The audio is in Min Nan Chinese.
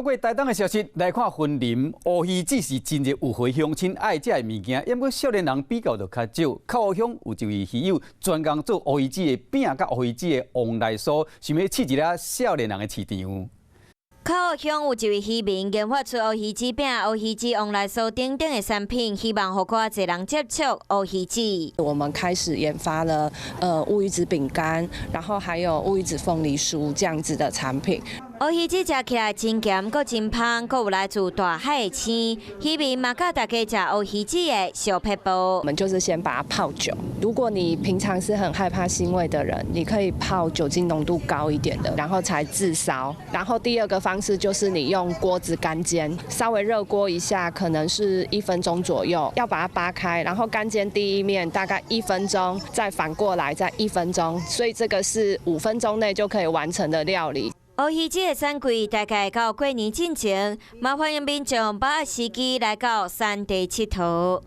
透過台東的消息來看，雲林烏魚子是真濟有回鄉親愛食的物件，毋過少年人比較就較少。口湖鄉有一位魚友專工做烏魚子的餅佮烏魚子的旺來酥，想欲試一下少年人的市場。口湖鄉有一位漁民研發出烏魚子餅、烏魚子旺來酥等等的產品，希望予較濟人接觸烏魚子。我們開始研發了烏魚子餅乾，然後還有烏魚子鳳梨酥這樣子的產品。烏魚子食起來真鹹，閣真芳，閣有來自大海的鮮。漁民嘛教大家食烏魚子的小撇步。我們就是先把它泡酒。如果你平常是很害怕腥味的人，你可以泡酒精濃度高一點的，然後才炙燒。然後第二個方式就是你用鍋子乾煎，稍微熱鍋一下，可能是一分鐘左右，要把它扒開，然後乾煎第一面大概一分鐘，再反過來再一分鐘，所以這個是5分鐘內就可以完成的料理。烏魚子的產季大概到過年進前，嘛歡迎民眾把握時機來到山地𨑨迌。